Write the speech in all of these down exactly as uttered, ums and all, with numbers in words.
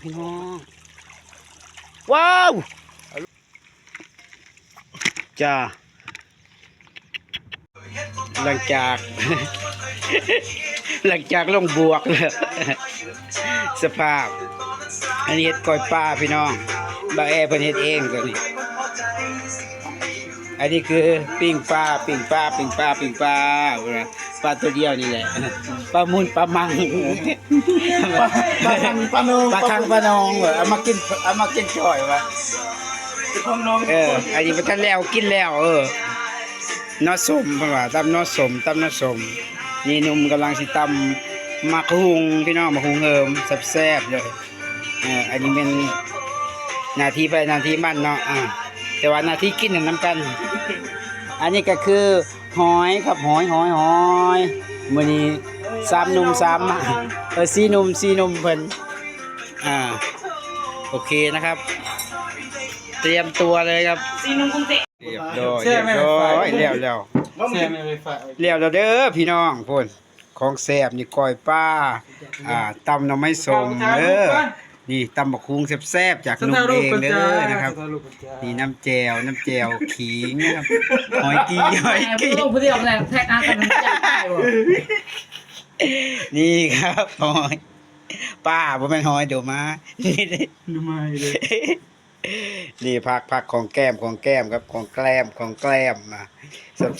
พี่น้อง ว้าว จ้า หลังจาก หลังจากลงบวกแล้ว สภาพ อันนี้เฮ็ดก้อยปลาพี่น้อง บ่าวแอเพิ่นเฮ็ดเองตัวนี้ อันนี้คือปิ้งปลา ปิ้งปลา ปิ้งปลา ปิ้งปลา ปลาตัวเดียวนี่แหละ ปลามุนปลามัง ปลาคังปลาโน ปลาคังปลาหนองเหรอ เอามากิน เอามากินจ่อยวะ ของน้อง เออ อันนี้มันทันแล้วกินแล้ว เออ หน่อส้มเพิ่นว่า ตำหน่อส้ม ตำหน่อส้ม นี่หนุ่มกำลังสิตำหมากหุงพี่น้อง หมากหุงเฮิมแซ่บๆเลย เออ อันนี้เป็นหน้าที่ไผหน้าที่มันเนาะ อ่า แต่ว่าหน้าที่กินน่ะนำกัน อันนี้ก็คือหอยครับ หอย หอย หอย มื้อนี้สามหนุ่มสาม เออ สี่หนุ่ม สี่หนุ่มเพิ่น อ่า โอเคนะครับ เตรียมตัวเลยครับ สี่หนุ่มกรุงเทพ เรียบร้อย เรียบร้อย แล้วแล้ว แซ่บไม่ไฟฟ้า แล้วแล้วเด้อพี่น้องพุ้น ของแซ่บนี่ก้อยปลา อ่า ตำหน่อไม้ส้มเด้อ นี่ตำบักหุงแซ่บๆจากหนุ่มเองเด้อนะครับ นี่น้ำแจ่ว น้ำแจ่วขิงนะครับ หอยกี หอยกี ลงพื้นที่ออกแรงแท็กอาร์กันมันจะได้บ่ นี่ครับ หอย ปลา บ่แม่นหอย เดี๋ยวมา ดูมาเลย นี่ผัก ผักของแก้ม ของแก้มครับ ของแกล้ม ของแกล้มนะ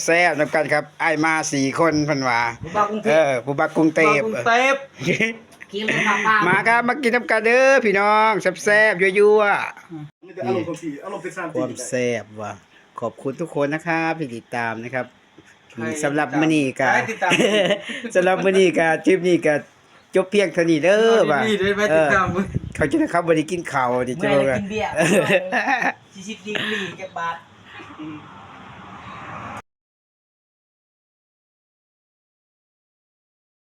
แซ่บๆนำกันครับ อ้ายมาสี่คนเพิ่นว่า บางกรุงเท เอ พ อ ผู้บักกรุงเทพฯ กรุงเทพฯ กินเลยค่ะป้า มาครับ มากินน้ำกันเด้อพี่น้อง แซ่บๆยั่วๆ นี่แต่อารมณ์ของพี่อารมณ์เป็นสร้าง ความแซ่บว่ะ ขอบคุณทุกคนนะครับที่ติดตามนะครับ ใคร สำหรับมื้อนี้ก็ ใครติดตาม สำหรับมื้อนี้ก็คลิปนี้ก็จบเพียงเท่านี้เด้อว่า นี่ได้ไปติดตามมึง เขาจะนะครับบ่ได้กินข้าวนี่จะ เมื่อ บอก ไหร่ ว่า กินเบียร์สี่สิบดีกรีจักบาท อืม